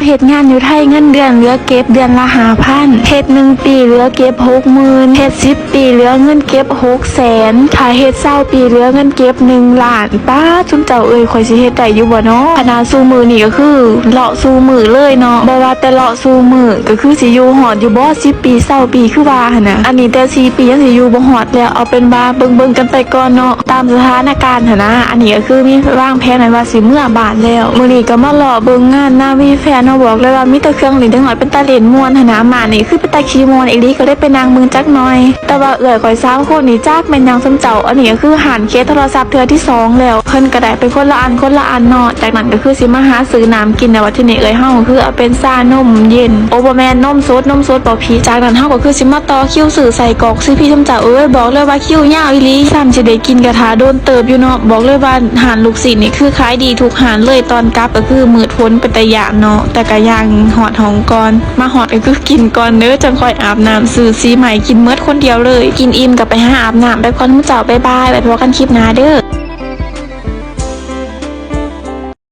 ເຮັດງານຢູ່ໄທເງິນເດືອນເຫຼືອເກັບເດືອນລະຫ້າພັນ, ເຮັດໜຶ່ງປີເຫຼືອເກັບຫົກໝື່ນ, ເຮັດສິບປີເຫຼືອເງິນເກັບຫົກແສນ, ຖ້າເຮັດຊາວປີເຫຼືອເງິນເກັບໜຶ່ງລ້ານ. ປ້າດ ຊຸມເຈົ້າເອີຍ ຂ້ອຍຊິເຮັດໄດ້ຢູ່ບໍ່ເນາະ? ຂະໜາດຊຸມື້ນີ້ກໍຄືເລາະຊຸມື້ເລີຍເນາະ, ບໍ່ວ່າແຕ່ເລາະຊຸມື້ ກໍຄືຊິຢູ່ຮອດຢູ່ບໍ່ ສິບປີ ຊາວປີ ຄືວ່າຫັ້ນນະ. ອັນນີ້ແຕ່ສີ່ປີຍັງຊິຢູ່ບໍ່ຮອດແລ້ວ. ເອົາເປັນວ່າເບິ່ງໆກັນໄປກ່ອນເນາະ ຕາມສະຖານະການຫັ້ນນະ. ອັນນີ້ກໍຄືມີວາງແຜນໄວ້ວ່າຊິເມືອບ້ານແລ້ວ. ມື້ນີ້ກໍມາເລາະເບິ່ງງານນາມີແຟນເນາະ, ບອກເລີຍວ່າມີແຕ່ເຄື່ອງຫຼິ້ນເດັກນ້ອຍ ເປັນຕາຫຼິ້ນມ່ວນຫັ້ນນະ. ມ້ານີ້ຄືເປັນຕາຂີ້ມ່ວນອີ່ຫຼີ ກໍເລີຍໄປນັ່ງເບິ່ງຈັກໜ່ອຍ. ແຕ່ວ່າເອື້ອຍຂ້ອຍສາມຄົນນີ້ ຈັກແມ່ນຫຍັງຊຸມເຈົ້າ. ອັນນີ້ກໍຄືຮ້ານເຄໂທລະສັບເທື່ອທີສອງແລ້ວ, ເພິ່ນກໍໄດ້ໄປຄົນລະອັນຄົນລະອັນເນາະ. ຈາກນັ້ນກໍຄືຊິມາຫາຊື້ນ້ຳກິນ ແລ້ວບັດທີນີ້ເອື້ອຍເຮົາກໍຄືເອົາເປັນຊານົມເຢັນ ໂອ້ ບໍ່ແມ່ນ ນົມສົດ ນົມສົດບໍ່ຜິດ. ຈາກນັ້ນເຮົາກໍຄືຊິມາຕໍ່ຄິວຊື້ໄສ້ກອກຊີພີ ຊຸມເຈົ້າເອີຍ, ບອກເລີຍວ່າຄິວຍາວອີ່ຫຼີ. ຊ້ຳຊິໄດ້ກິນກໍຖ້າດົນເຕີບຢູ່ເນາະ. ບອກເລີຍວ່າຮ້ານລູກຊີ້ນນີ້ຄືຂາຍດີທຸກຮ້ານເລີຍ. ຕອນກັບກໍຄືມືດຝົນເປັນຕາຢ້ານເນາະ, ແຕ່ກໍຍ່າງຮອດຫ້ອງກ່ອນ. ມາຮອດກໍຄືກິນກ່ອນເດີ ຈັ່ງຄ່ອຍອາບນ້ຳ. ຊື້ສີໃໝ່ກິນໝົດຄົນດຽວເລີຍ. ກິນອີ່ມກໍໄປຫາອາບນ້ຳໄປກ່ອນ ຊຸມເຈົ້າ. ບາຍບາຍ, ໄວ້ພໍ້ກັນຄລິບໜ້າເດີ.